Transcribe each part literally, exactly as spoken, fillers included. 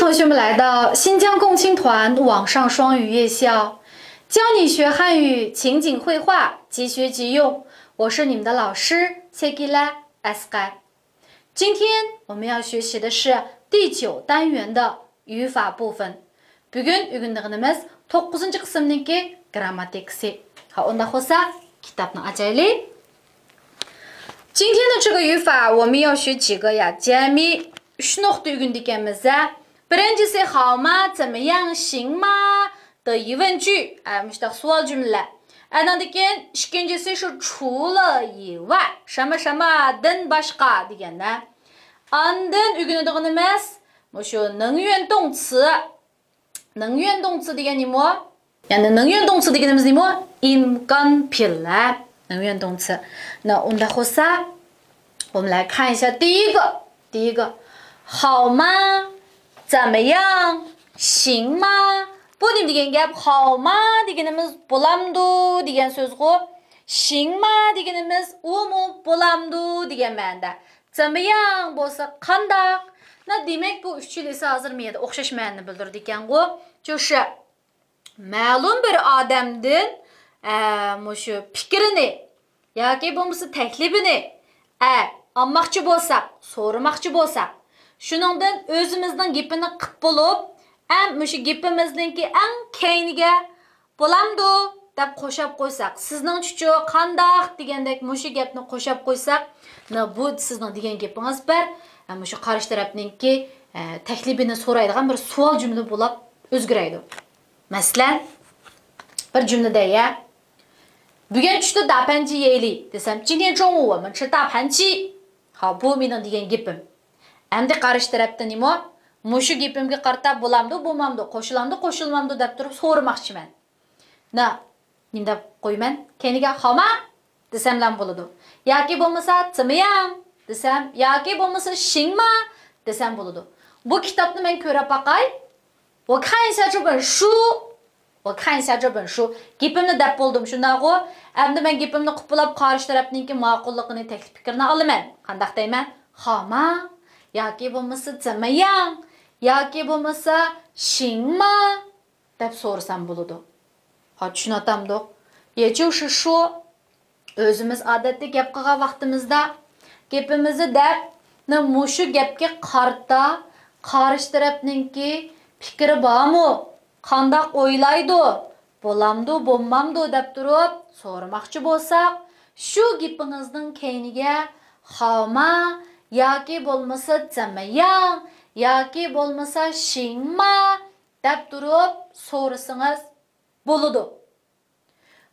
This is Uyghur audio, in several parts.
同学们来到新疆共青团网上双语夜校，教你学汉语情景会话，即学即用。我是你们的老师 Sekila Asqar。今天我们要学习的是第九单元的语法部分。 بۈگۈن ئۆگىنىدىغىنىمىز توققۇزىنچى قىسىمنىڭكى گىرامماتىكىسى. ھا، ئۇنداق بولسا، كىتابنى ئاچايلى. 今天的这个语法，我们要学几个呀？ جەمئىي ئۈچ نۇقتا ئۆگىنىدىكەنمىز ھە. بىرىنچىسى 好吗، 怎么样، 行吗 的疑问句، ئە، مۇشۇنداق سوئال جۈملىلەر. ئەنىڭدىن كېيىن ئىككىنچىسى شۇ 除了以外، 什么什么دىن باشقا دېگەندە. ئاندىن ئۆگىنىدىغىنىمىز مۇشۇ 能源动词. 能源动词 دېگەن نېمە؟ يەنى 能源动词 دېگىنىمىز نېمە؟ ئىمكان پېئىل. 能源动词. 那 ئۇنداق بولسا، 我们来看一下第一个，第一个， 好吗， 怎么样， 行吗. بۇ نېمە دېگەن گەپ؟ 好吗 دېگىنىمىز بولامدۇ دېگەن سۆزغۇ. 行吗 دېگىنىمىز ئۇمۇ بولامدۇ دېگەن مەنىدە. 怎么样 بولسا قانداق؟ 那 دېمەك، بۇ ئۈچىلىسى ھازىر مېيەدە ئوخشاش مەنىنى بىلدۈرىدىكەنغۇ. 就是 مەلۇم بىر ئادەمدىن، ئە، مۇشۇ پىكرىنى ياكى بولمىسا تەكلىپىنى، ئە، ئالماقچى بولساق، سورىماقچى بولساق، شۇنىڭدىن ئۆزىمىزنىڭ گېپىنى قىپ بولۇپ، ئەم، مۇشۇ گېپىمىزنىڭكى ئەڭ كەينىگە بولامدۇ دەپ قوشاپ قويساق، سىزنىڭچىچۇ، قانداق دېگەندەك مۇشۇ گەپنى قوشاپ قويساق، نە، بۇ سىزنىڭ دېگەن گېپىڭىز بىر، ئە، مۇشۇ قارشى تەرەپنىڭكى، ئە، تەكلىپىنى سورايدىغان بىر سوئال جۈملە بولاپ ئۆزگىرەيدۇ. مەسىلەن، بىر جۈملىدە يە، بۈگۈن چۈشتە داپەنچى يەيلى دېسەم، 今天中午我们吃大盘鸡. ھا، بۇ مېنىڭ دېگەن گېپىم. ئەمدى قارشى تەرەپتە نېمە؟ مۇشۇ گېپىمگە قارىتا بولامدۇ، بولمامدۇ، قوشۇلامدۇ، قوشۇلمامدۇ دەپ تۇرۇپ سورىماقچىمەن. نە، نېمە دەپ قويىمەن؟ كەينىگە 好吗 دېسەملام بولىدۇ. ياكى بولمىسا 怎么样 دېسەم، ياكى بولمىسا 行吗 دېسەم بولىدۇ. بۇ كىتابنى مەن كۆرۈپ باقاي. 我看一下这本书. 我看一下这本书. گېپىمنى دەپ بولدۇم، شۇنداقغۇ؟ ئەمدى مەن گېپىمنى قۇپىلاپ، قارشى تەرەپنىڭكى ماقۇللۇقىنى، تەكلىپ پىكرىنى ئالىمەن. قانداق دەيمەن؟ 好吗 ياكى بولمىسا 怎么样 ياكى بولمىسا 行吗 دەپ سورىسام بولىدۇ. ھا، چۈشىنىۋاتامدۇق؟ 也就是说، ئۆزىمىز ئادەتتە گەپ قىلغان ۋاقتىمىزدا، گېپىمىزنى دەپ، نە مۇشۇ گەپكە قارىتا قارشى تەرەپنىڭكى پىكرى بارمۇ؟ قانداق ئويلايدۇ؟ بولامدۇ، بولمامدۇ دەپ تۇرۇپ سورىماقچى بولساق، شۇ گېپىڭىزنىڭ كەينىگە 好吗 ياكى بولمىسا 怎么样 ياكى بولمىسا 行吗 دەپ تۇرۇپ سورىسىڭىز بولىدۇ.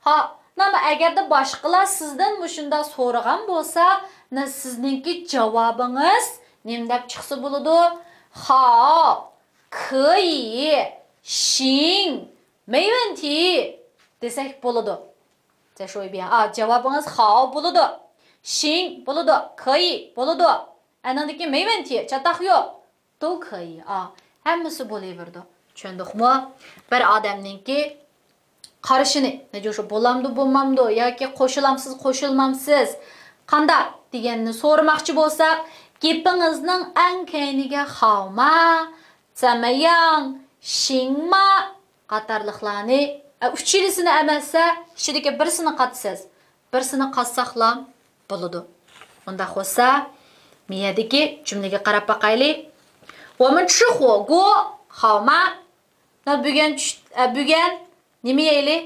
ھا، نېمە، ئەگەردە باشقىلار سىزدىن مۇشۇنداق سورىغان بولسا، نە سىزنىڭكى جاۋابىڭىز نېمە دەپ چىقسا بولىدۇ؟ 好، 可以، 行، 没问题 دېسەك بولىدۇ. 再说一遍啊، جاۋابىڭىز 好 بولىدۇ، 行 بولىدۇ، 可以 بولىدۇ. ئەنىڭدىكى 没问题، چاتاق يوق. 都可以 ئا، ھەممىسى بولۇۋېرىدۇ. چۈشەندۇقمۇ؟ بىر ئادەمنىڭكى قارىشىنى، نەجۇشۇ بولامدۇ، بولمامدۇ ياكى قوشۇلامسىز، قوشۇلمامسىز، قانداق دېگەننى سورىماقچى بولساق، گېپىڭىزنىڭ ئەڭ كەينىگە 好吗، 怎么样، 行吗 قاتارلىقلارنى، ئە، ئۈچىلىسىنى ئەمەسسە، ئىچىدىكى بىرسىنى قاتىسىز. بىرسىنى قاتساقلا بولىدۇ. ئۇنداق بولسا، مىيەدىكى جۈملىگە قاراپ باقايلى. 我们吃火锅好吗؟ بۈگۈن چۈش-، ئە، بۈگۈن نېمە يەيلى؟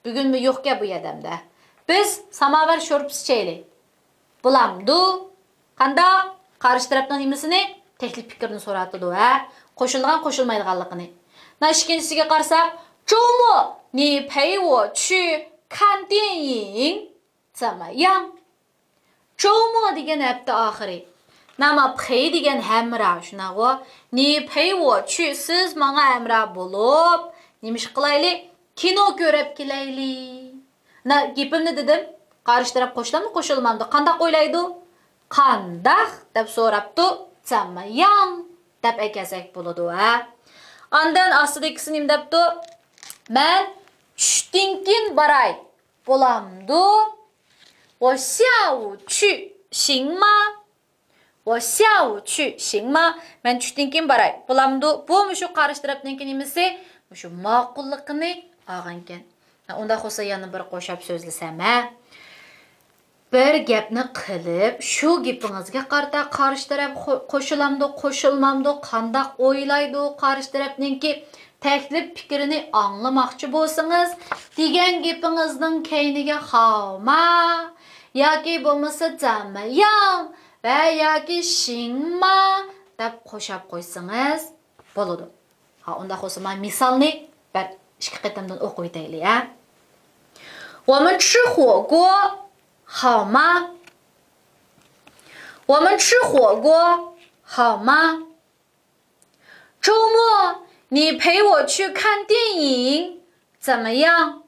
بۈگۈنمۇ يوقكەن بۇ يەردە. بىز ساماۋار شورپىسى ئىچەيلى. بولامدۇ؟ قانداق؟ قارشى تەرەپنىڭ نېمىسىنى؟ تەكلىپ پىكرىنى سوراۋاتىدۇ، ھە؟ قوشۇلىدىغان، قوشۇلمايدىغانلىقىنى. مانا ئىككىنچىسىگە قارىساق، 周末你陪我去看电影怎么样؟ 周末 دېگەن ھەپتە ئاخىرى. ناما 陪 دېگەن ھەمراھ، شۇنداقغۇ؟ 你陪我去، سىز ماڭا ھەمراھ بولۇپ، نېمە ئىش قىلايلى؟ كىنو كۆرۈپ كېلەيلى. نە، گېپىمنى دېدىم. قارشى تەرەپ قوشۇلامدۇ، قوشۇلمامدۇ؟ قانداق ئويلايدۇ؟ قانداق دەپ سوراپتۇ. 怎么样 دەپ ئەكەلسەك بولىدۇ، ھە؟ ئاندىن ئاستىدىكىسى نېمە دەپتۇ؟ مەن چۈشتىن كېيىن باراي. بولامدۇ؟ 我下午去行吗؟我下午去行吗؟ مەن چۈشتىن كېيىن باراي، بولامدۇ؟ بۇ مۇشۇ قارشى تەرەپنىڭكى نېمىسى؟ مۇشۇ ماقۇللۇقىنى ئالغانىكەن. ھە، ئۇنداق بولسا يەنە بىر قوشاپ سۆزلىسەم، ھە؟ بىر گەپنى قىلىپ، شۇ گېپىڭىزگە قارىتا قارشى تەرەپ قو-، قوشۇلامدۇ، قوشۇلمامدۇ، قانداق ئويلايدۇ، قارشى تەرەپنىڭكى تەكلىپ پىكرىنى ئاڭلىماقچى بولسىڭىز، دېگەن گېپىڭىزنىڭ كەينىگە 好吗 ياكى بولمىسا 怎么样 ۋە ياكى 行吗 دەپ قوشاپ قويسىڭىز بولىدۇ. ھا، ئۇنداق بولسا، مانا مىسالنى بىر ئىككى قېتىمدىن ئوقۇۋېتەيلى، ھە. 我们吃火锅好吗？我们吃火锅好吗？周末你陪我去看电影怎么样？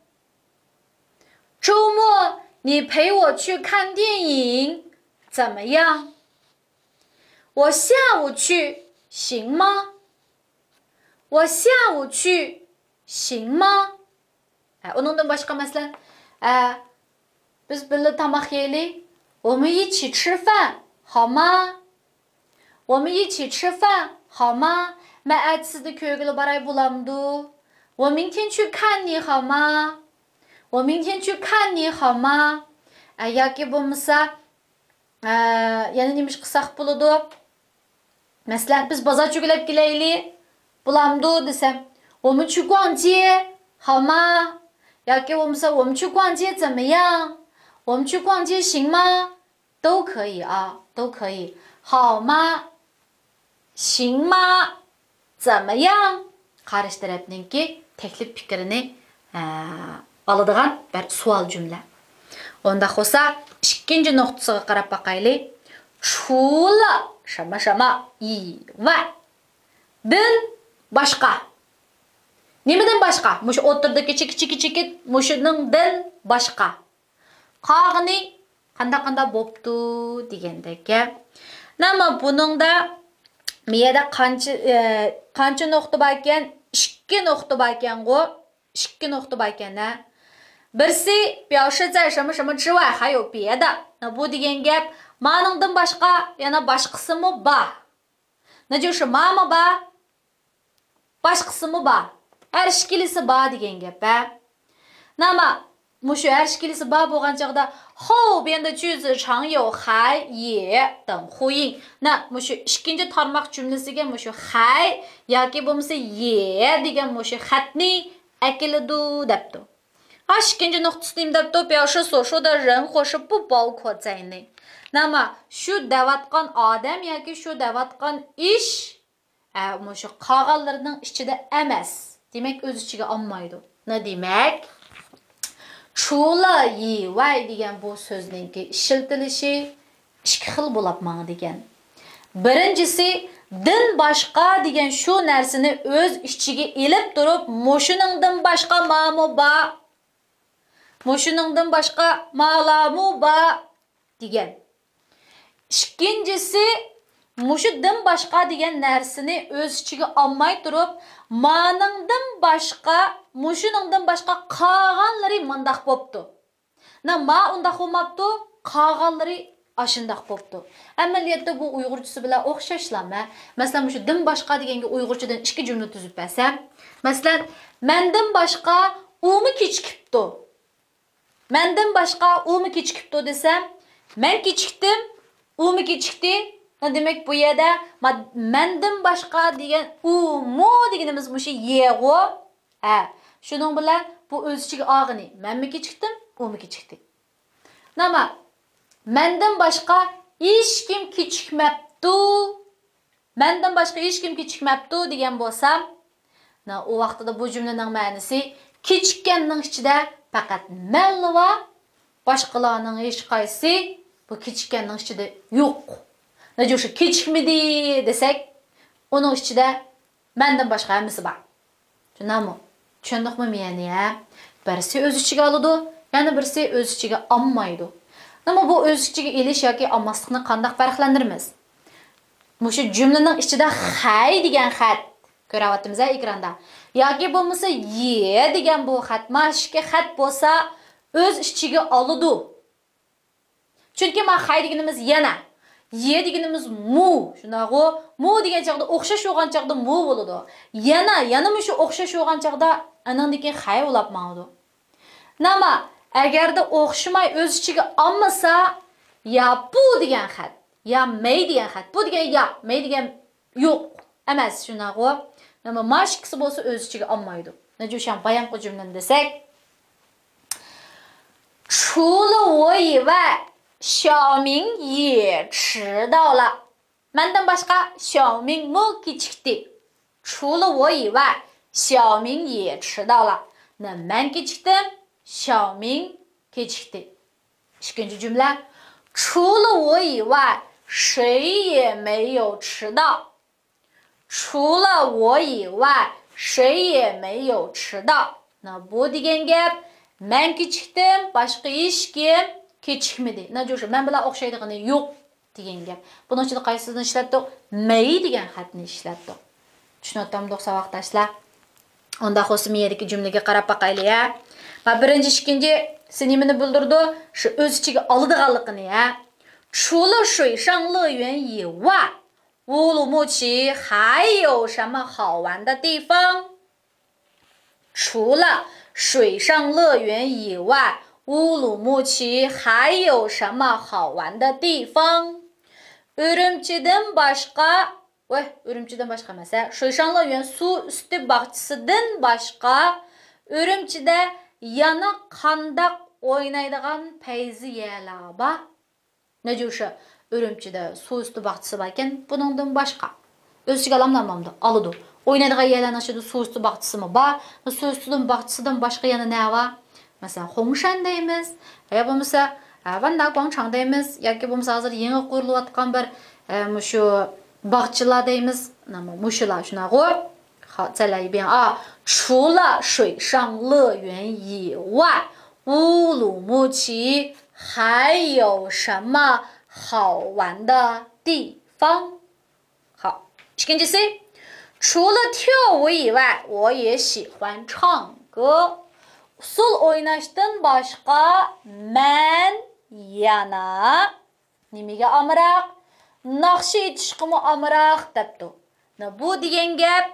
周末你陪我去看电影怎么样？我下午去行吗？我下午去行吗？ ئە، ئۇنىڭدىن باشقا، مەسىلەن، ئە، بىز بىللە تاماق يەيلى. 我们一起吃饭好吗؟ 我们一起吃饭好吗؟ مەن ئەتە سىزنى كۆرگىلى باراي بولامدۇ؟ 我明天去看你好吗؟ 我明天去看你好吗؟ ئە، ياكى بولمىسا، ئە، يەنە نېمە ئىش قىلساق بولىدۇ؟ مەسىلەن، بىز بازار چۆگىلەپ كېلەيلى، بولامدۇ دېسەم، 我们去逛街好吗؟ ياكى بولمىسا، 我们去逛街怎么样？ 我们去逛街行吗？ 都可以啊，都可以。好吗？行吗？怎么样？ قارشى تەرەپنىڭكى تەكلىپ پىكرىنى، ئە، ئالىدىغان بىر سوئال جۈملە. ئۇنداق بولسا، ئىككىنچى نۇقتىسىغا قاراپ باقايلى. 除了什么什么以外. دىن باشقا. نېمىدىن باشقا؟ مۇشۇ ئوتتۇرىدىكى چېكىت، چېكىت، چېكىت، مۇشۇنىڭدىن باشقا. قالغىنى قانداق، قانداق بوپتۇ دېگەندەك گەپ. نېمە بۇنىڭدا، بۇ يەردە قانچە، ئە، قانچە نۇقتا باركەن؟ ئىككى نۇقتا باركەنغۇ؟ ئىككى نۇقتا باركەن، ھە. بىرسى 表示在什么什么之外还有别的. بۇ دېگەن گەپ، مانىڭدىن باشقا يەنە باشقىسىمۇ بار. 那就是 مامۇ بار، باشقىسىمۇ بار. ھەر ئىككىلىسى بار دېگەن گەپ، ھە. نېمە، مۇشۇ ھەر ئىككىلىسى بار بولغان چاغدا، 后边的句子常有还也等呼应. 那 مۇشۇ ئىككىنچى تارماق جۈملىسىگە مۇشۇ 还 ياكى بولمىسا 也 دېگەن مۇشۇ خەتنى ئەكېلىدۇ دەپتۇ. ھە، ئىككىنچى نۇقتىسى نېمە دەپتۇ؟ 表示所说的人或事不包括在内. نېمە، شۇ دەۋاتقان ئادەم ياكى شۇ دەۋاتقان ئىش، ئە، مۇشۇ قالغانلىرىنىڭ ئىچىدە ئەمەس. دېمەك، ئۆز ئىچىگە ئالمايدۇ. نېمە دېمەك؟ 除了以外 دېگەن بۇ سۆزنىڭكى ئىشلىتىلىشى ئىككى خىل بولۇپ ماڭىدىكەن. بىرىنچىسى، دىن باشقا دېگەن شۇ نەرسىنى ئۆز ئىچىگە ئېلىپ تۇرۇپ، مۇشۇنىڭدىن باشقا مامۇ بار، مۇشۇنىڭدىن باشقا مالامۇ بار دېگەن. ئىككىنچىسى، مۇشۇ دىن باشقا دېگەن نەرسىنى ئۆز ئىچىگە ئالماي تۇرۇپ، مانىڭدىن باشقا، مۇشۇنىڭدىن باشقا قالغانلىرى مانداق بوپتۇ. نە، ما ئۇنداق بولماپتۇ، قالغانلىرى ئاشۇنداق بوپتۇ. ئەمەلىيەتتە بۇ ئۇيغۇرچىسى بىلەن ئوخشاشلا، مە-، مەسىلەن، مۇشۇ دىن باشقا دېگەنگە ئۇيغۇرچىدىن ئىككى جۈملە تۈزۈپ بەرسەم، مەسىلەن، مەندىن باشقا ئۇمۇ كېچىكىپتۇ. مەندىن باشقا ئۇمۇ كېچىكىپتۇ دېسەم، مەن كېچىكتىم، ئۇمۇ كېچىكتى. دېمەك، بۇ يەردە ما-، مەندىن باشقا دېگەن ئۇمۇ دېگىنىمىز مۇشۇ يەغۇ. ھە، شۇنىڭ بىلەن بۇ ئۆز ئىچىگە ئالغىنى، مەنمۇ كېچىكتىم، ئۇمۇ كېچىكتى. نېمە؟ مەندىن باشقا ھېچكىم كېچىكمەپتۇ. مەندىن باشقا ھېچكىم كېچىكمەپتۇ دېگەن بولسام، نە، ئۇ ۋاقتىدا بۇ جۈملىنىڭ مەنىسى كېچىككەننىڭ ئىچىدە پەقەت مەنلا بار، باشقىلارنىڭ ھېچقايسىسى بۇ كېچىككەننىڭ ئىچىدە يوق. نە، جۇشۇ كېچىكمىدى دېسەك، ئۇنىڭ ئىچىدە مەندىن باشقا ھەممىسى بار. چۈشەندىڭمۇ؟ چۈشەندۇقمۇ مېنى، ھە؟ بىرسى ئۆز ئىچىگە ئالىدۇ، يەنە بىرسى ئۆز ئىچىگە ئالمايدۇ. نېمە بۇ ئۆز ئىچىگە ئېلىش ياكى ئالماسلىقنى قانداق پەرقلەندۈرىمىز؟ مۇشۇ جۈملىنىڭ ئىچىدە خەي دېگەن خەت كۆرۈۋاتىمىز ھە ئېكراندا. ياكى بولمىسا يې دېگەن بۇ خەت، مانا ئىككى خەت بولسا ئۆز ئىچىگە ئالىدۇ. چۈنكى ما خەي دېگىنىمىز يەنە، يې دېگىنىمىز مۇ، شۇنداقغۇ؟ مۇ دېگەن چاغدا ئوخشاش بولغان چاغدا مۇ بولىدۇ. يەنە، يەنە مۇشۇ ئوخشاش بولغان چاغدا ئانىڭدىن كېيىن خەي بولاپ ماڭىدۇ. ناما، ئەگەردە ئوخشىماي ئۆز ئىچىگە ئالمىسا، يا بۇ دېگەن خەت، يا مەي دېگەن خەت. بۇ دېگەن يا، مەي دېگەن يوق ئەمەس، شۇنداقغۇ؟ ناما، ماش ئىككىسى بولسا ئۆز ئىچىگە ئالمايدۇ. نەجۇشەن بايامقى جۈملىنى دېسەك، 除了我以外，小明也迟到了。 مەندىن باشقا شياۋمىڭمۇ كېچىكتى. 除了我以外，小明也迟到了. نە مەن كېچىكتىم، شياۋمىڭ كېچىكتى. ئىككىنچى جۈملە. 除了我以外，谁也没有迟到。除了我以外，谁也没有迟到。 نە بۇ دېگەن گەپ، مەن كېچىكتىم، باشقا ھېچكىم كېچىكمىدى. نە جۇشۇ، مەن بىلەن ئوخشايدىغىنى يوق دېگەن گەپ. بۇنىڭ ئىچىدە قايسىسىنى ئىشلەتتۇق؟ مەي دېگەن خەتنى ئىشلەتتۇق. چۈشىنىۋاتامدۇق ساۋاقداشلار؟ ئۇنداق بولسا مىيەدىكى جۈملىگە قاراپ باقايلى، ھە؟ ما بىرىنچى، ئىككىنچىسى نېمىنى بىلدۈرىدۇ؟ شۇ ئۆز ئىچىگە ئالىدىغانلىقىنى، ھە؟ 除了水上乐园以外，乌鲁木齐还有什么好玩的地方？ 除了水上乐园以外，乌鲁木齐还有什么好玩的地方？ ئۈرۈمچىدىن باشقا، ۋەي، ئۈرۈمچىدىن باشقا ئەمەس، ھە، 水上乐园، سۇ ئۈستى باغچىسىدىن باشقا ئۈرۈمچىدە يەنە قانداق ئوينايدىغان پەيزى يەرلەر بار؟ نەجۇشا، ئۈرۈمچىدە سۇ ئۈستى باغچىسى باركەن، بۇنىڭدىن باشقا. ئۆز ئىچىگە ئالامدۇ، ئالمامدۇ؟ ئالىدۇ. ئوينايدىغان يەرلەرنىڭ ئىچىدە سۇ ئۈستى باغچىسىمۇ بار. سۇ ئۈستىدىن باغچىسىدىن باشقا يەنە نە بار؟ مەسىلەن، خۇڭشەن دەيمىز، يا بولمىسا، ۋەندا گۇاڭچاڭ دەيمىز، ياكى بولمىسا ھازىر يېڭى قۇرۇلۇۋاتقان بىر، ئە، مۇشۇ باغچىلار دەيمىز. مۇشۇلار شۇنداقغۇ؟ 好，再来一遍啊。 除了水上乐园以外，乌鲁木齐还有什么好玩的地方？ 好， ئىككىنچىسى، 除了跳舞以外，我也喜欢唱歌。 ئۇسسۇل ئويناشتىن باشقا مەن يەنە نېمىگە ئامراق؟ ناخشا ئېيتىشقىمۇ ئامراق دەپتۇ. نە بۇ دېگەن گەپ،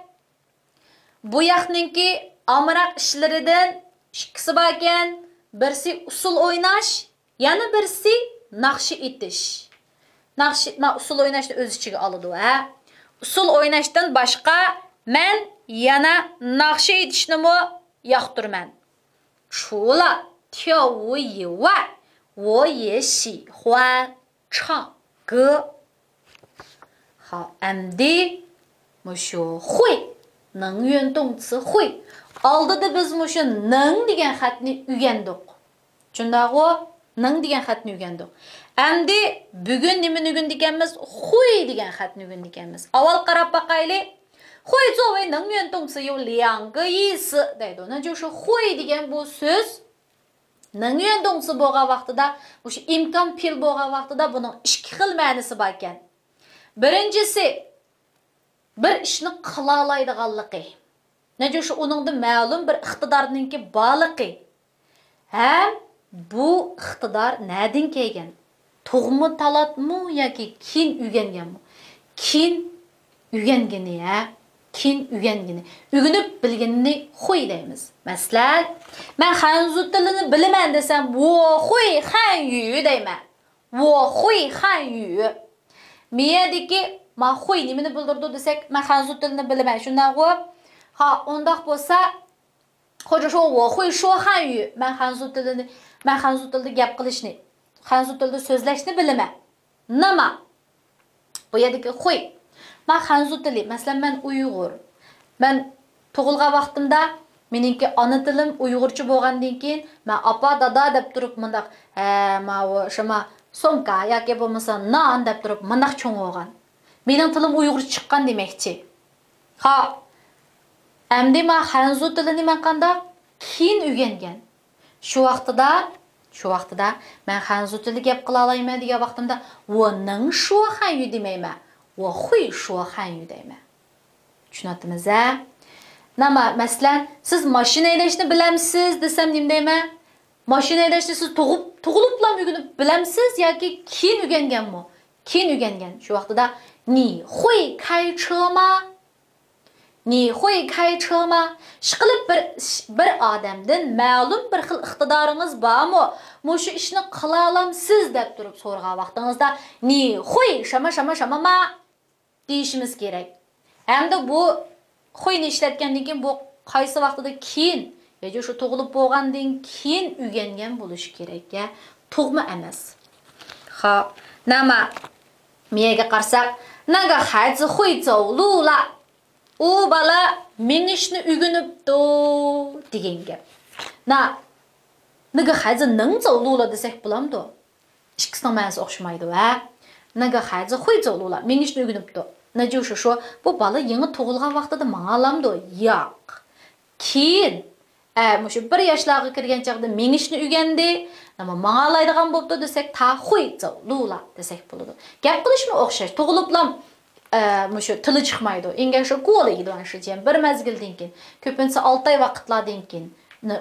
بۇ ياقنىڭكى ئامراق ئىشلىرىدىن ئىككىسى باركەن، بىرسى ئۇسسۇل ئويناش، يەنە بىرسى ناخشا ئېيتىش. ناخشا، ما، ئۇسسۇل ئويناشنى ئۆز ئىچىگە ئالىدۇ، ھە. ئۇسسۇل ئويناشتىن باشقا مەن يەنە ناخشا ئېيتىشنىمۇ ياقتۇرىمەن. 除了跳舞以外，我也喜欢唱歌。 خاپ، ئەمدى مۇشۇ 会، 能源动词 会. ئالدىدا بىز مۇشۇ 能 دېگەن خەتنى ئۆگەندۇق. شۇنداقغۇ؟ 能 دېگەن خەتنى ئۆگەندۇق. ئەمدى بۈگۈن نېمىنى ئۆگەندىكەنمىز؟ 会 دېگەن خەتنى ئۆگەندىكەنمىز. ئاۋۋال قاراپ باقايلى. 会作为能源动词有两个意思 دەيدۇ. 那就是会 دېگەن بۇ سۆز 能源动词 بولغان ۋاقتىدا، مۇشۇ ئىمكان پېئىل بولغان ۋاقتىدا بۇنىڭ ئىككى خىل مەنىسى باركەن. بىرىنچىسى، بىر ئىشنى قىلالايدىغانلىقى. نەجۇشى ئۇنىڭدا مەلۇم بىر ئىقتىدارنىڭكى بارلىقى. ھەم بۇ ئىقتىدار نەدىن كەلگەن؟ تۇغما تالانتمۇ ياكى كېيىن ئۆگەنگەنمۇ؟ كېيىن ئۆگەنگىنى، ھە؟ كېيىن ئۆگەنگىنى. ئۆگىنىپ بىلگىنىنى 会 دەيمىز. مەسىلەن، مەن خەنزۇ تىلىنى بىلىمەن دېسەم، 我会汉语 دەيمەن. 我会汉语. مىيەدىكى ما 会 نېمىنى بىلدۈرىدۇ دېسەك، مەن خەنزۇ تىلىنى بىلىمەن، شۇنداقغۇ؟ ھا، ئۇنداق بولسا، 或者说我会说汉语، مەن خەنزۇ تىلىنى، مەن خەنزۇ تىلىدا گەپ قىلىشنى، خەنزۇ تىلىدا سۆزلەشنى بىلىمەن. نېمە؟ بۇ يەردىكى 会. مەن خەنزۇ تىلى، مەسىلەن، مەن ئۇيغۇر. مەن تۇغۇلغان ۋاقتىمدا مېنىڭكى ئانا تىلىم ئۇيغۇرچە بولغاندىن كېيىن، مەن ئاپا، دادا دەپ تۇرۇپ مۇنداق، ھە، ماۋۇ، شۇما، سومكا ياكى بولمىسا نان دەپ تۇرۇپ مۇنداق چوڭ بولغان. مېنىڭ تىلىم ئۇيغۇرچە چىققان دېمەكچى. خاپ. ئەمدى مەن خەنزۇ تىلىنى مەن قانداق؟ كېيىن ئۆگەنگەن. شۇ ۋاقتىدا، شۇ ۋاقتىدا مەن خەنزۇ تىلىدا گەپ قىلالايمەن دېگەن ۋاقتىمدا، 我能说汉语 دېمەيمەن، 我会说汉语 دەيمەن. چۈشىنىۋاتىمىز، ھە؟ نېمە، مەسىلەن، سىز ماشىنا ھەيدەشنى بىلەمسىز دېسەم نېمە دەيمەن؟ ماشىنا ھەيدەشنى سىز تۇغۇپ، تۇغۇلۇپلا ئۆگىنىپ بىلەمسىز ياكى كېيىن ئۆگەنگەنمۇ؟ كېيىن ئۆگەنگەن شۇ ۋاقتىدا، 你会开车吗؟ 你会开车吗؟ ئىشقىلىپ بىر، بىر ئادەمدىن مەلۇم بىر خىل ئىقتىدارىڭىز بارمۇ؟ مۇشۇ ئىشنى قىلالامسىز دەپ تۇرۇپ سورىغان ۋاقتىڭىزدا، 你会什么什么什么吗؟ دېيىشىمىز كېرەك. ھەمدە بۇ 会نى ئىشلەتكەندىن كېيىن بۇ قايسى ۋاقتىدا كېيىن، ياكى شۇ تۇغۇلۇپ بولغاندىن كېيىن ئۆگەنگەن بولۇشى كېرەك، يا تۇغما ئەمەس. خاپ، 那么 مىيەگە قارىساق، 那个孩子会走路了. ئۇ بالا مېڭىشنى ئۆگىنىپتۇ دېگەن گەپ. 那، 那个孩子能走路了 دېسەك بولامدۇ؟ ئىككىسىنىڭ مەنىسى ئوخشىمايدۇ، ھە؟ 那个孩子会走路了، مېڭىشنى ئۆگىنىپتۇ. 那就是说، بۇ بالا يېڭى تۇغۇلغان ۋاقتىدا ماڭالامدۇ؟ ياق. كېيىن، ئە، مۇشۇ بىر ياشلارغا كىرگەن چاغدا مېڭىشنى ئۆگەندى، نېمە، ماڭالايدىغان بوپتۇ دېسەك، 他会走路了 دېسەك بولىدۇ. گەپ قىلىشمۇ ئوخشاش، تۇغۇلۇپلا، ئە، مۇشۇ تىلى چىقمايدۇ. 应该是过了一段时间، بىر مەزگىلدىن كېيىن، كۆپىنچىسى ئالتە ئاي ۋاقىتلاردىن كېيىن،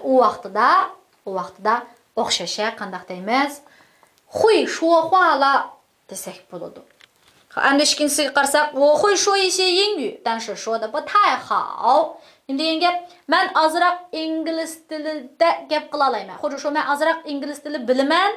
ئۇ ۋاقتىدا، ئۇ ۋاقتىدا ئوخشاش، ھە، قانداق دەيمىز؟ 会说话了 دېسەك بولىدۇ. ئەمدى ئىككىنچىسىگە قارىساق، 我会说一些英语，但是说得不太好. نېمە دېگەن گەپ؟ مەن ئازراق ئىنگلىز تىلىدا گەپ قىلالايمەن. 或者说، مەن ئازراق ئىنگلىز تىلى بىلىمەن،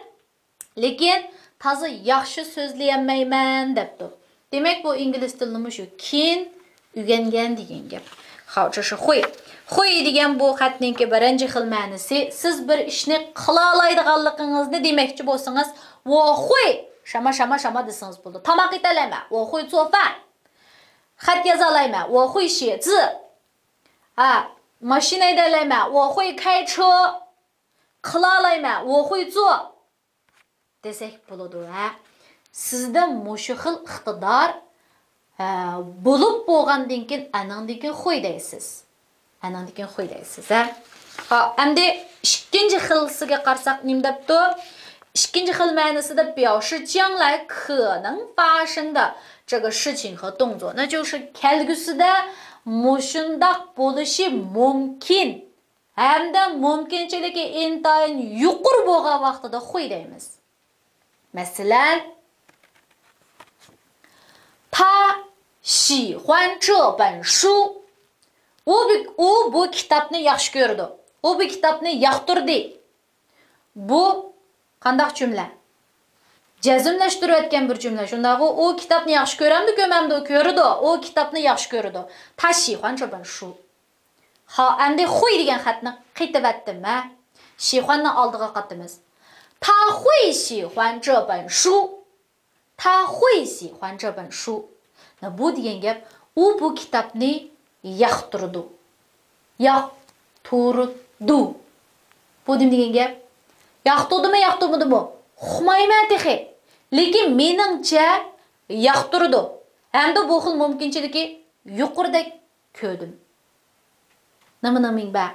لېكىن تازا ياخشى سۆزلىيەلمەيمەن دەپتۇ. دېمەك، بۇ ئىنگلىز تىلىنى مۇشۇ كېيىن ئۆگەنگەن دېگەن گەپ. 好，这是会. 会 دېگەن بۇ خەتنىڭكى بىرىنچى خىل مەنىسى، سىز بىر ئىشنى قىلالايدىغانلىقىڭىزنى دېمەكچى بولسىڭىز، 我会什么什么什么 دېسىڭىز بولىدۇ. تاماق ئېتەلەيمەن، 我会做饭. خەت يازالايمەن، 我会写字. ھە، ماشىنا ھەيدەيلەيمەن، 我会开车. قىلالايمەن، 我会做. دېسەك بولىدۇ، ھە. سىزدە مۇشۇ خىل ئىقتىدار، ھە، بولۇپ بولغاندىن كېيىن، ئانىڭدىن كېيىن 会 دەيسىز. ئانىڭدىن كېيىن 会 دەيسىز، ھە. ھا، ئەمدى ئىككىنچى خىلسىگە قارىساق نېمە دەپتۇ؟ ئىككىنچى خىل مەنىسىدە 表示将来可能发生的这个事情和动作، 那就是 كەلگۈسىدە مۇشۇنداق بولۇشى مۇمكىن ھەمدە مۇمكىنچىلىكى ئىنتايىن يۇقىرى بولغان ۋاقتىدا 会 دەيمىز. مەسىلەن، 他喜欢这本书. ئۇ بۇ، ئۇ بۇ كىتابنى ياخشى كۆرىدۇ. ئۇ بۇ كىتابنى ياقتۇردى. بۇ قانداق جۈملە؟ جەزملەشتۈرۈۋەتكەن بىر جۈملە، شۇنداقغۇ؟ ئۇ كىتابنى ياخشى كۆرەمدۇ، كۆرمەمدۇ؟ كۆرىدۇ. ئۇ كىتابنى ياخشى كۆرىدۇ. 他喜欢这本书. ھا، ئەمدى 会 دېگەن خەتنى قېتىۋەتتىم، ھە. 喜欢نىڭ ئالدىغا قاتىمىز. 他会喜欢这本书. 他会喜欢这本书. 那 بۇ دېگەن گەپ، ئۇ بۇ كىتابنى ياقتۇرىدۇ. ياقتۇرىدۇ. بۇ نېمە دېگەن گەپ؟ ياقتۇردىمۇ، ياقتۇرمىدىمۇ؟ ئۇقمايمەن تېخى. لېكىن مېنىڭچە ياقتۇرىدۇ. ھەمدە بۇ خىل مۇمكىنچىلىكى يۇقىرىدەك كۆردۈم. نېمىنىڭ مىڭبە؟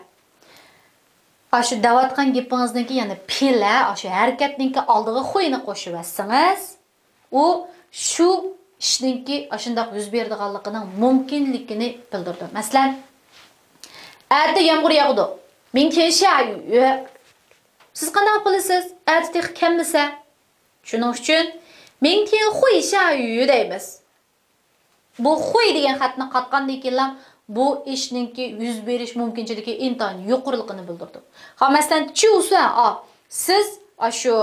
ئاشۇ دەۋاتقان گېپىڭىزنىڭكى يەنە پېئىل، ئاشۇ ھەرىكەتنىڭكى ئالدىغا 会 نى قوشۇۋەتسىڭىز، ئۇ شۇ ئىشنىڭكى ئاشۇنداق يۈز بېرىدىغانلىقىنىڭ مۇمكىنلىكىنى بىلدۈرىدۇ. مەسىلەن، ئەتە يامغۇر ياغىدۇ. 明天下雨. سىز قانداق بىلىسىز؟ ئەتە تېخى كەلمىسە. شۇنىڭ ئۈچۈن 明天会下雨 دەيمىز. بۇ 会 دېگەن خەتنى قاتقاندىن كېيىنلا بۇ ئىشنىڭكى يۈز بېرىش مۇمكىنچىلىكى ئىنتايىن يۇقىرىلىقىنى بىلدۈرىدۇ. ھا، مەسىلەن، 就算، ئا، سىز ئاشۇ،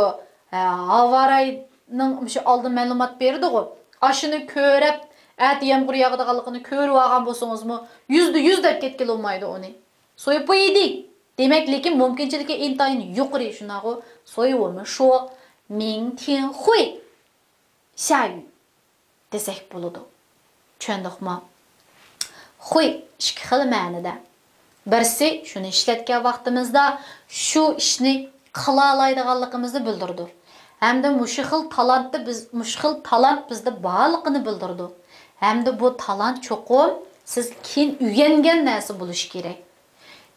ئە، ھاۋا رايىنىڭ مۇشۇ ئالدىن مەلۇمات بېرىدىغۇ، ئاشۇنى كۆرۈپ، ئەتە يامغۇر ياغىدىغانلىقىنى كۆرۈۋالغان بولسىڭىزمۇ، يۈزدە يۈز دەپ كەتكىلى بولمايدۇ ئۇنى. 所以不一定. دېمەك، لېكىن مۇمكىنچىلىكى ئىنتايىن يۇقىرى، شۇنداقغۇ؟ 所以我们说明天会 下雨 دېسەك بولىدۇ. چۈشەندۇقمۇ؟ 会 ئىككى خىل مەنىدە. بىرسى، شۇنى ئىشلەتكەن ۋاقتىمىزدا شۇ ئىشنى قىلالايدىغانلىقىمىزنى بىلدۈرىدۇ. ھەمدە مۇشۇ خىل تالانتنى بىز، مۇشۇ خىل تالانت بىزدە بارلىقىنى بىلدۈرىدۇ. ھەمدە بۇ تالانت چوقۇم سىز كېيىن ئۆگەنگەن نەرسە بولۇشى كېرەك.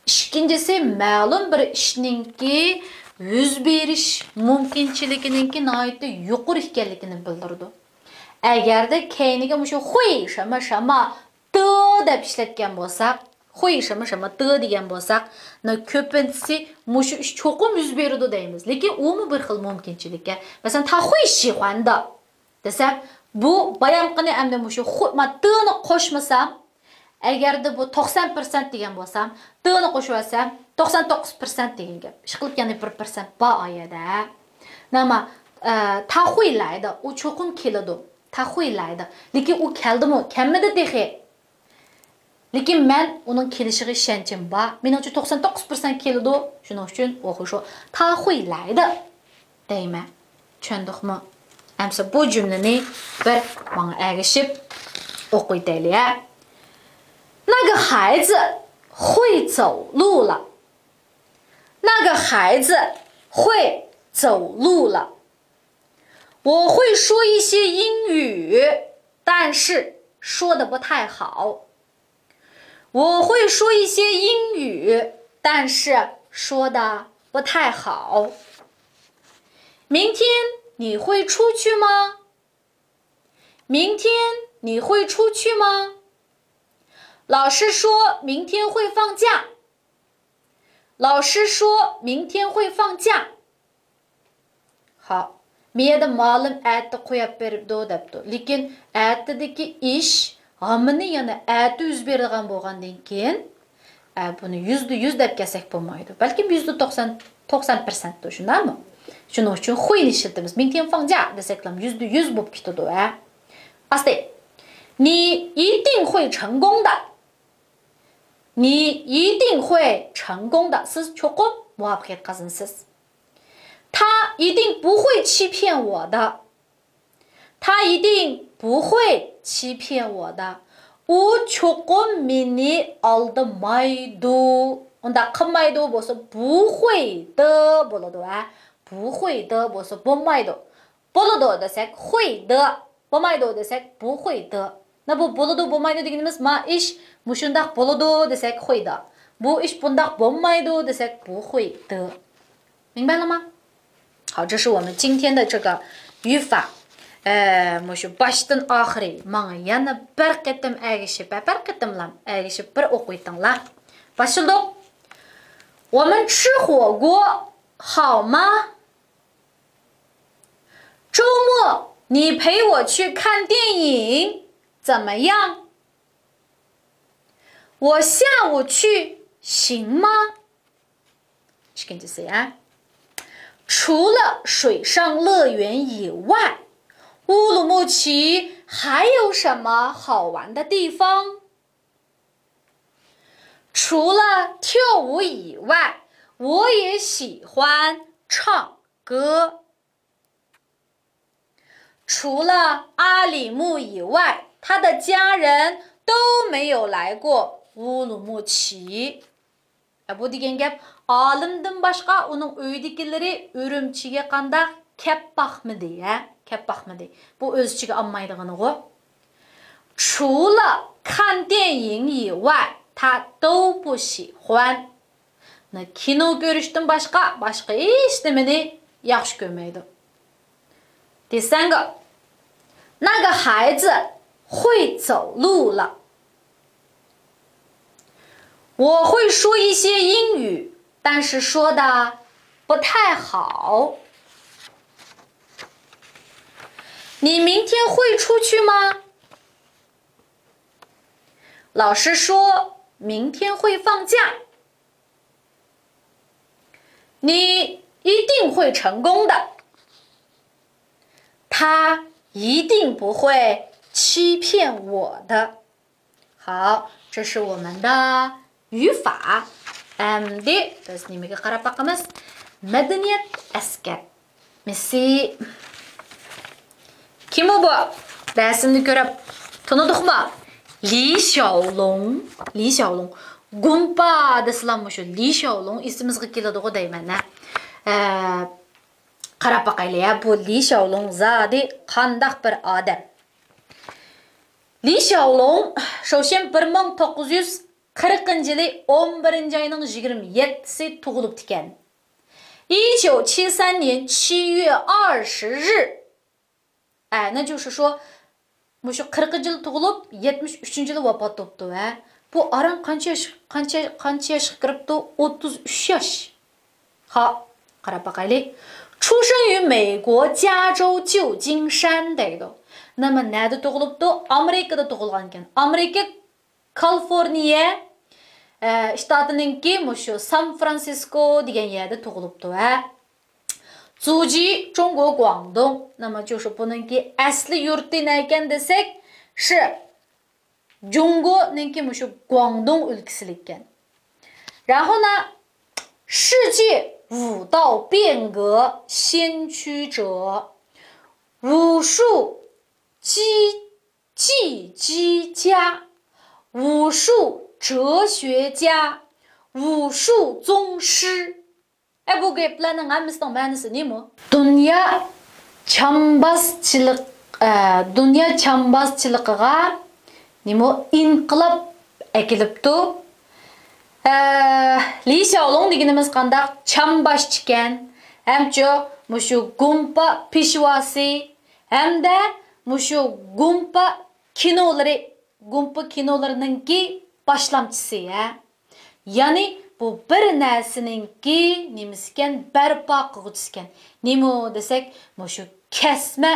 ئىككىنچىسى، مەلۇم بىر ئىشنىڭكى يۈز بېرىش مۇمكىنچىلىكىنىڭكى ناھايىتى يۇقىرى ئىكەنلىكىنى بىلدۈرىدۇ. ئەگەردە كەينىگە مۇشۇ 会什么什么的 دەپ ئىشلەتكەن بولساق، 会什么什么的 دېگەن بولساق، نە، كۆپىنچىسى مۇشۇ ئىش چوقۇم يۈز بېرىدۇ دەيمىز. لېكىن ئۇمۇ بىر خىل مۇمكىنچىلىككە. مەسىلەن، 他会喜欢的. دېسەم، بۇ بايامقىنى ئەمدى مۇشۇ خو-، ما، تىنى قوشمىسام، ئەگەردە بۇ توقسان پىرسەنت دېگەن بولسام، تىنى قوشۇۋەتسەم، توقسان توققۇز پىرسەنت دېگەن گەپ. ئىشقىلىپ يەنە بىر پىرسەنت بار ئايەدە. نېمە، ئە، تاخۇيلايدى، ئۇ چوقۇم كېلىدۇ. تاخۇيلايدى. لېكىن ئۇ كەلدىمۇ؟ كەلمىدى تېخى. لېكىن مەن ئۇنىڭ كېلىشىغا ئىشەنچىم بار. مېنىڭچە توقسان توققۇز پىرسەنت كېلىدۇ. شۇنىڭ ئۈچۈن ئوخۇشۇ تاخۇيلايدى دەيمەن. چۈشەندۇقمۇ؟ ئەمسە بۇ جۈملىنى بىر ماڭا ئەگىشىپ ئوقۇۋېتەيلى، ھە. 那个孩子会走路了。那个孩子会走路了。我会说一些英语，但是说的不太好。我会说一些英语，但是说的不太好。明天你会出去吗？明天你会出去吗？老师说明天会放假。老师说明天会放假。 ھاۋ، مېيەدە مالىم ئەتە قوياپ بېرىدۇ دەپتۇ. لېكىن ئەتىدىكى ئىش ھامىنى يەنە ئەتە يۈز بېرىدىغان بولغاندىن كېيىن، ئە، بۇنى يۈزدە يۈز دەپ كەلسەك بولمايدۇ. بەلكىم يۈزدە توقسان، توقسان پىرسەنتتۇر، شۇنداقمۇ؟ شۇنىڭ ئۈچۈن خۇينى ئىشلىتىمىز. 明天放假 دېسەكلا يۈزدە يۈز بولۇپ كېتىدۇ، ھە. ئاستى. 你一定会成功的。你一定会成功的. سىز چوقۇم مۇۋەپپەقىيەت قازىنىسىز. 他一定不会欺骗我的。他一定不会欺骗我的. ئۇ چوقۇم مېنى ئالدىمايدۇ. ئۇنداق قىلمايدۇ بولسا، 不会的 بولىدۇ، ھە. 不会的 بولسا بولمايدۇ. بولىدۇ دېسەك، 会的. بولمايدۇ دېسەك، 不会的. 那 بۇ بولىدۇ، بولمايدۇ دېگىنىمىز، ما ئىش مۇشۇنداق بولىدۇ دېسەك، 会的. بۇ ئىش بۇنداق بولمايدۇ دېسەك، 不会的. 明白了吗？好，这是我们今天的这个语法。ئە، مۇشۇ باشتىن ئاخىرى ماڭا يەنە بىر قېتىم ئەگىشىپ، بىر قېتىملا ئەگىشىپ بىر ئوقۇۋېتىڭلار. باشلىدۇق. 我们吃火锅好吗？ 周末你陪我去看电影怎么样？我下午去行吗？ 除了水上乐园以外，乌鲁木齐还有什么好玩的地方？除了跳舞以外，我也喜欢唱歌。 除了阿里木以外，他的家人都没有来过乌鲁木齐。 ئە، بۇ دېگەن گەپ، ئالىمدىن باشقا ئۇنىڭ ئۆيىدىكىلىرى ئۈرۈمچىگە قانداق كەپ باقمىدى، ھە؟ كەپ باقمىدى. بۇ ئۆز ئىچىگە ئالمايدىغىنىغۇ. 除了看电影以外，他都不喜欢。 كىنو كۆرۈشتىن باشقا، باشقا ھېچنېمىنى ياخشى كۆرمەيدۇ. 第三个，那个孩子会走路了。我会说一些英语，但是说的不太好。你明天会出去吗？老师说明天会放假。 你一定会成功的。他一定不会欺骗我的。好，这是我们的语法。ئەمدى بىز نېمىگە قاراپ باقىمىز؟ مەدەنىيەت ئەسكەر. مىسى. كىم ئۇ بۇ؟ رەسىمنى كۆرۈپ تونۇدۇقمۇ؟ لى شياۋلۇڭ. لى شياۋلۇڭ. گۇمپا دېسىلا مۇشۇ لى شياۋلۇڭ ئېسىمىزگە كېلىدىغۇ دەيمەن، ھە. ئە، قاراپ باقايلى، ھە، بۇ لى شياۋلۇڭ زادى قانداق بىر ئادەم؟ لى شياۋلۇڭ شوشيەن بىر مىڭ توققۇز يۈز قىرىقىنچى يىلى ئون بىرىنچى ئاينىڭ يىگىرمە يەتتىسى تۇغۇلۇپتىكەن. 一九七三年七月二十日. ئە، نەچچە شۇ، شۇ، مۇشۇ قىرىقىنچى يىلى تۇغۇلۇپ، يەتمىش ئۈچىنچى يىلى ۋاپات بوپتۇ، ھە. بۇ ئاران قانچە ياش، قانچە، قانچە ياشقا كىرىپتۇ؟ ئوتتۇز ئۈچ ياش. ھا، قاراپ باقايلى. 出生于美国加州旧金山 دەيدۇ. نېمە، نەدە تۇغۇلۇپتۇ؟ ئامېرىكىدا تۇغۇلغانكەن. ئامېرىكا كالىفورنىيە، ئە، شتاتىنىڭكى مۇشۇ سان فرانسىسكو دېگەن يەردە تۇغۇلۇپتۇ، ھە. 祖籍中国广东. نېمە، شۇ، شۇ بۇنىڭكى ئەسلى يۇرتى نەكەن دېسەك، شى، جۇڭگونىڭكى مۇشۇ گۇاڭدۇڭ ئۆلكىسىلىككەن. 然后呢，世界武道变革先驱者，武术技技击家，武术哲学家，武术宗师. ئە، بۇ گەپلەرنىڭ ھەممىسىنىڭ مەنىسى نېمە؟ دۇنيا چامبازچىلىق، ئە، دۇنيا چامبازچىلىقىغا نېمە، ئىنقىلاب ئەكېلىپتۇ. ئە، لى شياۋلۇڭ دېگىنىمىز قانداق؟ چامباشچىكەن، ھەمچۇ مۇشۇ گۇمپا پېشۋاسى، ھەمدە مۇشۇ گۇمپا كىنولىرى، گۇمپا كىنولىرىنىڭكى باشلامچىسى، ھە. يەنى بۇ بىر نەرسىنىڭكى نېمىسىكەن، بەرپا قىلغۇچىسىكەن. نېمە دېسەك، مۇشۇ كەسمە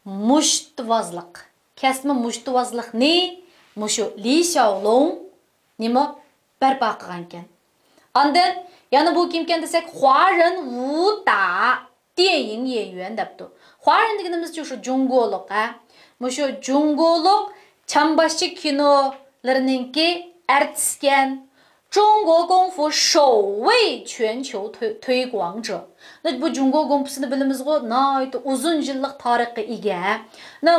مۇشتىۋازلىق. كەسمە مۇشتىۋازلىقنى مۇشۇ لى شياۋلۇڭ نېمە بەرپا قىلغانىكەن. ئاندىن يەنە بۇ كىمكەن دېسەك، 华人武打 电影演员 دەپتۇ. 华人 دېگىنىمىزچە شۇ جۇڭگولۇق، ھە. مۇشۇ جۇڭگولۇق چامباشچى كىنولىرىنىڭكى ئارتىسكەن. 中国功夫首位全球推-، 推广者. بۇ جۇڭگو گۇمپىسىنى بىلىمىزغۇ، ناھايىتى ئۇزۇن يىللىق تارىخقا ئىگە.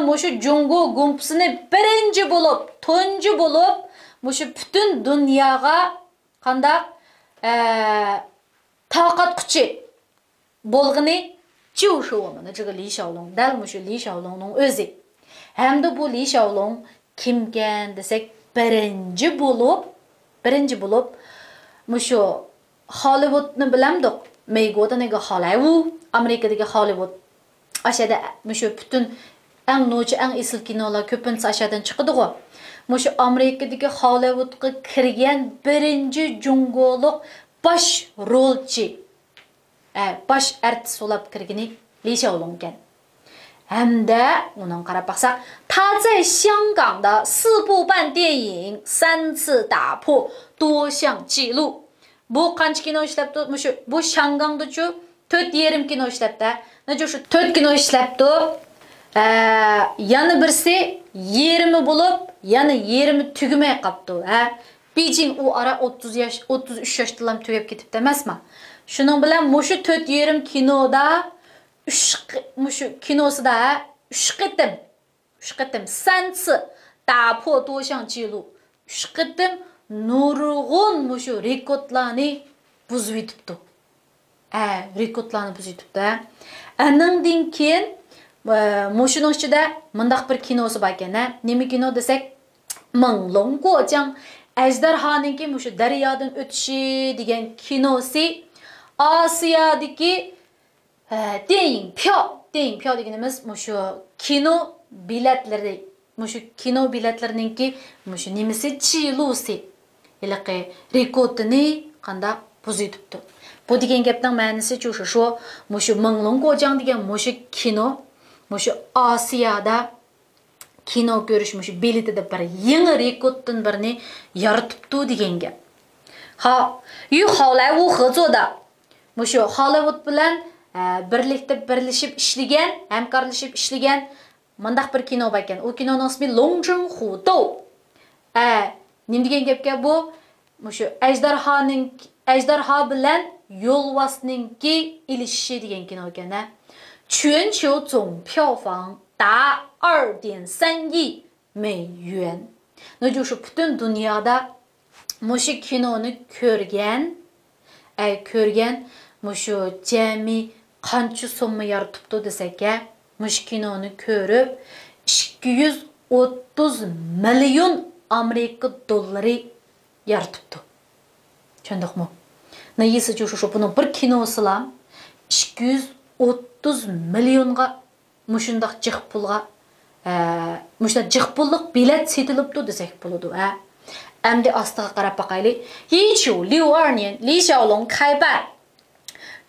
مۇشۇ جۇڭگو گۇمپىسىنى بىرىنچى بولۇپ، تۇنجى بولۇپ، مۇشۇ پۈتۈن دۇنياغا قانداق، ئە، تارقاتقۇچى بولغىنى 就是我们的这个李小龙، دەل مۇشۇ لى شياۋلۇڭنىڭ ئۆزى. ھەمدە بۇ لى شياۋلۇڭ كىمكەن دېسەك، بىرىنچى بولۇپ، بىرىنچى بولۇپ مۇشۇ خالىۋۇدنى بىلەمدۇق؟ 美国的那个好莱坞، ئامېرىكىدىكى خالىۋۇد. ئاشەدە مۇشۇ پۈتۈن ئەڭ نوچى، ئەڭ ئېسىل كىنولار كۆپىنچىسى ئاشەدىن چىقىدىغۇ. مۇشۇ ئامېرىكىدىكى خالىۋۇدقا كىرگەن بىرىنچى جۇڭگولۇق باش رولچى، ئە، باش ئارتىس بولاپ كىرگىنى لى شياۋلۇڭكەن. ھەمدە ئۇنىڭ قاراپ باقساق، 他在香港的四部半电影三次打破多项纪录. بۇ قانچە كىنو ئىشلەپتۇ؟ مۇشۇ، بۇ شياڭگاڭدىچۇ تۆت يېرىم كىنو ئىشلەپتۇ. نەچچە شۇ تۆت كىنو ئىشلەپتۇ. ئە، يەنە بىرسى يېرىمى بولۇپ، يەنە يېرىمى تۈگىمەي قاپتۇ. ھە، بېيجىڭ ئۇ ئارا ئوتتۇز ياش، ئوتتۇز ئۈچ ياشتىلا تۈگەپ كېتىپتۇ ئەمەسما؟ شۇنىڭ بىلەن مۇشۇ تۆت يېرىم كىنودا ئۈچ قى-، مۇشۇ كىنوسىدا، ھە، ئۈچ قېتىم ئۈچ قېتىم، 三次打破多项纪录. ئۈچ قېتىم نۇرغۇن مۇشۇ رېكورتلارنى بۇزۇۋېتىپتۇ. ئە، رېكورتلارنى بۇزۇۋېتىپتۇ، ھە. ئەنىڭدىن كېيىن، ئە، مۇشۇنىڭ ئىچىدە مۇنداق بىر كىنوسى باركەن، ھە. نېمە كىنو دېسەك، 猛龙过江، ئەجدىھانىڭكى مۇشۇ دەريادىن ئۆتۈشى دېگەن كىنوسى ئاسىيادىكى ھە، 电影票، 电影票 دېگىنىمىز مۇشۇ كىنو بېلەتلىرى، مۇشۇ كىنو بېلەتلىرىنىڭكى مۇشۇ نېمىسى، چىلۇسى، ھېلىقى رېكورتىنى قانداق بۇزۇۋېتىپتۇ. بۇ دېگەن گەپنىڭ مەنىسى شۇ، شۇ، شۇ، مۇشۇ 猛龙过江 دېگەن مۇشۇ كىنو، مۇشۇ ئاسىيادا كىنو كۆرۈش مۇشۇ بېلىتىدە بىر يېڭى رېكورتتىن بىرنى يارىتىپتۇ دېگەن گەپ. ھا، 与好莱坞合作的. مۇشۇ خالىۋۇد بىلەن، ئە، بىرلىكتە بىرلىشىپ ئىشلىگەن، ھەمكارلىشىپ ئىشلىگەن مۇنداق بىر كىنو باركەن. ئۇ كىنونىڭ ئىسمى 龙争虎斗. ئە، نېمە دېگەن گەپكەن بۇ؟ مۇشۇ ئەجدىھانىڭ، ئەجدىھا بىلەن يولۋاسنىڭكى ئېلىشىشى دېگەن كىنو ئىكەن، ھە. 全球总票房达二点三亿美元. نۇجۇ شۇ پۈتۈن دۇنيادا مۇشۇ كىنونى كۆرگەن، ئە، كۆرگەن مۇشۇ جەمئىي قانچە سومما يارىتىپتۇ دېسەك، ھە، مۇشۇ كىنونى كۆرۈپ، ئىككى يۈز ئوتتۇز مىليون ئامېرىكا دوللىرى يارىتىپتۇ. چۈشەندۇقمۇ؟ نايىسى شۇ، شۇ، شۇ، بۇنىڭ بىر كىنوسىلا ئىككى يۈز ئوتتۇز مىليونغا مۇشۇنداق جىق پۇلغا، ئە، مۇشۇنداق جىق پۇللۇق بېلەت سېتىلىپتۇ دېسەك بولىدۇ، ھە. ئەمدى ئاستىغا قاراپ باقايلى. 一九六二年، 李小龙开办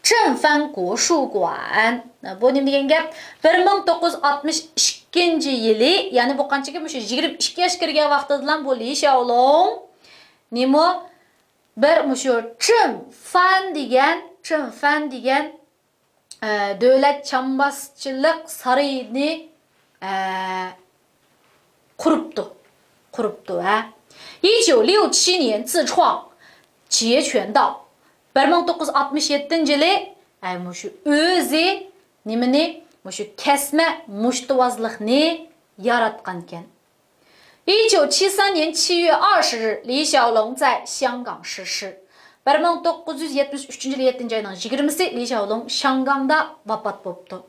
正反国术馆. بۇ نېمە دېگەن گەپ؟ بىر مىڭ توققۇز يۈز ئاتمىش ئىككىنچى يىلى، يەنى بۇ قانچىكى، مۇشۇ يىگىرمە ئىككى ياش كىرگەن ۋاقتىدىلام بۇ لى شياولۇڭ نېمە، بىر مۇشۇ چېن فەن دېگەن، چېن فەن دېگەن، ئە، دۆلەت چامباسچىلىق سارىيىنى، ئە، قۇرۇپتۇ. قۇرۇپتۇ، ھە. 一九六七年自创截拳道. بىر مىڭ توققۇز يۈز ئاتمىش يەتتىنچى يىلى، ئە، مۇشۇ ئۆزى نېمىنى، مۇشۇ كەسمە مۇشتىۋازلىقنى ياراتقانكەن. 一九七三年七月二十日，李小龙在香港逝世. بىر مىڭ توققۇز يۈز يەتمىش ئۈچىنچى يىل يەتتىنچى ئاينىڭ يىگىرمىسى لى شياۋلۇڭ شياڭگاڭدا ۋاپات بوپتۇ.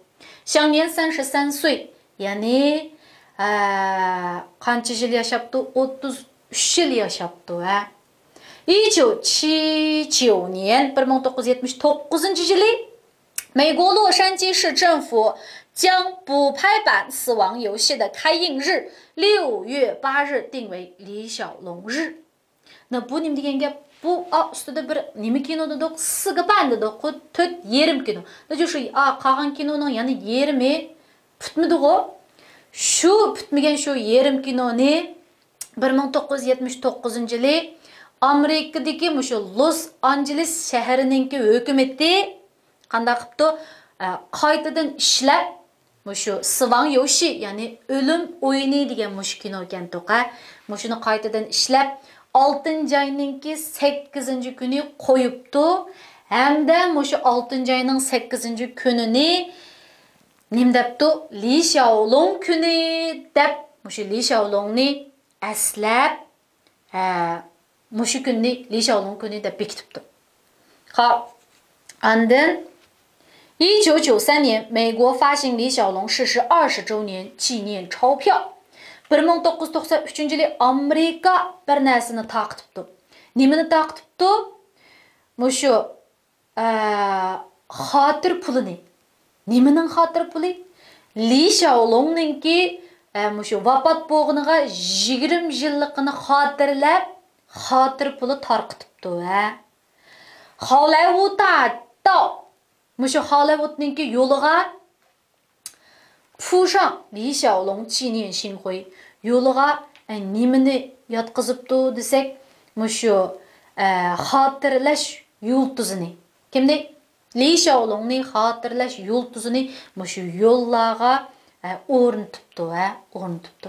享年三十三岁، يەنى، ئە، قانچە يىل ياشاپتۇ؟ ئوتتۇز ئۈچ يىل ياشاپتۇ، ھە. 一九七九年، بىر مىڭ توققۇز يۈز يەتمىش توققۇزىنچى يىلى 美国洛杉矶市政府将补拍版《死亡游戏》的开映日六月八日定为李小龙日. 那 بۇ نېمە دېگەن گەپ؟ بۇ، ئا، ئۈستىدە بىر نېمە كىنو دېدۇق؟ سىگىپان دېدۇق. تۆت يېرىم كىنو. نەجە شۇ، ئا، قالغان كىنونىڭ يەنە يېرىمى پۈتمىدىغۇ؟ شۇ پۈتمىگەن شۇ يېرىم كىنونى بىر مىڭ توققۇز يۈز يەتمىش توققۇزىنچى يىلى ئامېرىكىدىكى مۇشۇ لوس ئانژېلېس شەھىرىنىڭكى ھۆكۈمىتى قانداق قىپتۇ؟ ئە، قايتىدىن ئىشلەپ، مۇشۇ سىۋاڭ يوشى، يەنى ئۆلۈم ئويۇنى دېگەن مۇشۇ كىنو ئىكەن توقا. مۇشۇنى قايتىدىن ئىشلەپ، ئالتىنچى ئاينىڭكى سەككىزىنچى كۈنى قويۇپتۇ. ھەمدە مۇشۇ ئالتىنچى ئاينىڭ سەككىزىنچى كۈنىنى نېمە دەپتۇ؟ لى شياۋلۇڭ كۈنى دەپ، مۇشۇ لى شياۋلۇڭنى ئەسلەپ، ھە، مۇشۇ كۈننى لى شياۋلۇڭ كۈنى دەپ بېكىتىپتۇ. خاپ، ئاندىن، 一九九三年，美国发行李小龙逝世二十周年纪念钞票. 一九九三年، ئامېرىكا بىر نەرسىنى تارقىتىپتۇ. نېمىنى تارقىتىپتۇ؟ مۇشۇ، ئە، خاتىرە پۇلىنى. نېمىنىڭ خاتىرە پۇلى؟ لى شياۋلۇڭنىڭكى، ئە، مۇشۇ ۋاپات بولغىنىغا يىگىرمە يىللىقىنى خاتىرىلەپ، خاتىرە پۇلى تارقىتىپتۇ، ھە. 好莱坞大道، مۇشۇ خالىۋۇدنىڭكى يولىغا، 铺上李小龙纪念星辉، يولىغا، ئە، نېمىنى ياتقۇزۇپتۇ دېسەك، مۇشۇ، ئە، خاتىرىلەش يۇلتۇزىنى. كىمنى؟ لى شياۋلۇڭنى خاتىرىلەش يۇلتۇزىنى مۇشۇ يوللارغا، ئە، ئورنىتىپتۇ، ھە، ئورنىتىپتۇ.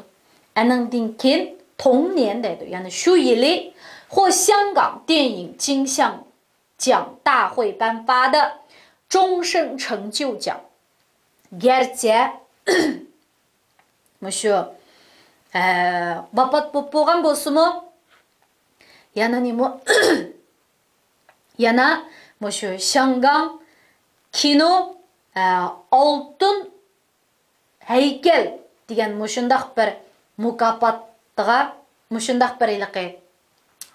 ئەنىڭدىن كېيىن، 同年 دەيدۇ، يەنى شۇ يىلى، 获香港电影金像 奖大会颁发的终身成就奖. گەرچە مۇشۇ، ئە، ۋاپات بولۇپ بولغان بولسىمۇ، يەنە نېمە؟ يەنە مۇشۇ شياڭگاڭ كىنو، ئە، ئالتۇن ھەيكەل دېگەن مۇشۇنداق بىر مۇكاپاتىغا، مۇشۇنداق بىر ھېلىقى،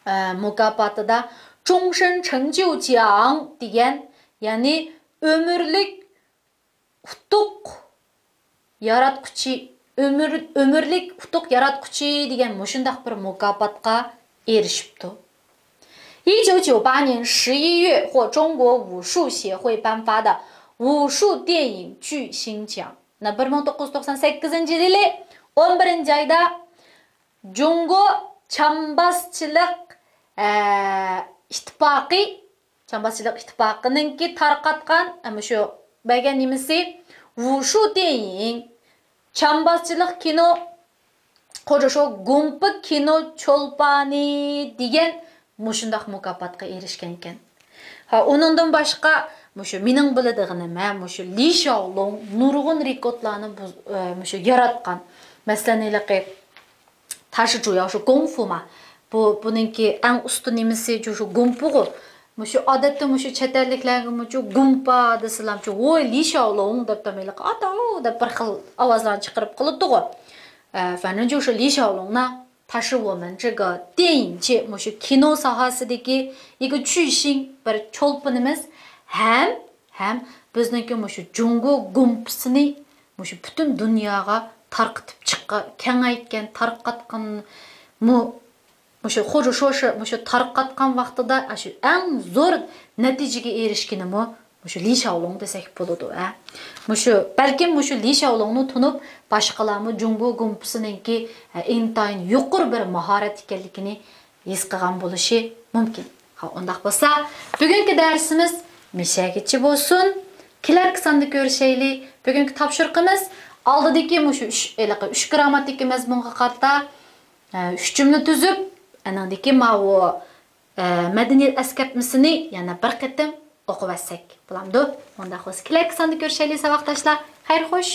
ئە، مۇكاپاتىدا 终身成就奖 دېگەن، يەنى ئۆمۈرلۈك ئۇتۇق ياراتقۇچى، ئۆمۈر، ئۆمۈرلۈك ئۇتۇق ياراتقۇچى دېگەن مۇشۇنداق بىر مۇكاپاتقا ئېرىشىپتۇ. 一九九八年十一月，获中国武术协会颁发的武术电影巨星奖. 那 بىر مىڭ توققۇز يۈز توقسان سەككىزىنچى يىلى ئون بىرىنچى ئايدا جۇڭگو چامباسچىلىق، ئە، ئىتتىپاقى، چامباسچىلىق ئىتتىپاقىنىڭكى تارقاتقان، ئە، مۇشۇ بەرگەن نېمىسى؟ 武术电影، چامباسچىلىق كىنو، 或者说 گۇمپا كىنو چولپانى دېگەن مۇشۇنداق مۇكاپاتقا ئېرىشكەنكەن. ھا، ئۇنىڭدىن باشقا، مۇشۇ مېنىڭ بىلىدىغىنىم، ھە، مۇشۇ لى شياۋلۇڭ نۇرغۇن رېكورتلارنى بۇز-، ئە، مۇشۇ ياراتقان. مەسىلەن، ھېلىقى تاشى جۇياۋ شۇ گۇڭفۇما. بۇ، بۇنىڭكى ئەڭ ئۇستا نېمىسى جۇ شۇ گۇمپىغۇ. مۇشۇ ئادەتتە مۇشۇ چەت ئەللىكلەرگە مۇشۇ گۇمپا دېسىلامچۇ، ۋوي لى شياۋلۇڭ دەپ تامىلىق ئاتاۋ دەپ بىر خىل ئاۋازلارنى چىقىرىپ قىلىدىغۇ. ئە، فەننىڭ جۇ شۇ لى شياۋلۇڭنا تاشى ۋومەن جىگە دېيىنچى مۇشۇ كىنو ساھەسىدىكى يىگە چۈيشىڭ بىر چولپىنىمىز ھەم، ھەم بىزنىڭكى مۇشۇ جۇڭگو گۇمپىسىنى مۇشۇ پۈتۈن دۇنياغا تارقىتىپ چىققان، كېڭەيتكەن، تارقاتقان مۇ-، مۇشۇ خوجا شوشى مۇشۇ تارقاتقان ۋاقتىدا ئاشۇ ئەڭ زور نەتىجىگە ئېرىشكىنىمۇ مۇشۇ لى شياۋلۇڭ دېسەك بولىدۇ، ھە. مۇشۇ، بەلكىم مۇشۇ لى شياۋلۇڭنى تونۇپ، باشقىلارمۇ جۇڭگو گۇمپىسىنىڭكى، ئە، ئىنتايىن يۇقىرى بىر ماھارەت ئىكەنلىكىنى ھېس قىلغان بولۇشى مۇمكىن. ھا، ئۇنداق بولسا، بۈگۈنكى دەرسىمىز مىشەگىچە بولسۇن. كېلەركى ساندا كۆرۈشەيلى. بۈگۈنكى تاپشۇرۇقىمىز ئالدىدىكى مۇشۇ ئۈچ، ھېلىقى ئۈچ گىرامماتىكا مەزمۇنغا قارىتا، ئە، ئۈچ جۈملە تۈزۈپ، ئانىڭدىكى ماۋۇ، ئە، مەدەنىيەت ئەسكەرتمىسىنى يەنە بىر قېتىم ئوقۇۋەتسەك بولامدۇ؟ ئۇنداق بولسا، كېلەركى ساندا كۆرۈشەيلى، ساۋاقداشلار. خەير خوش.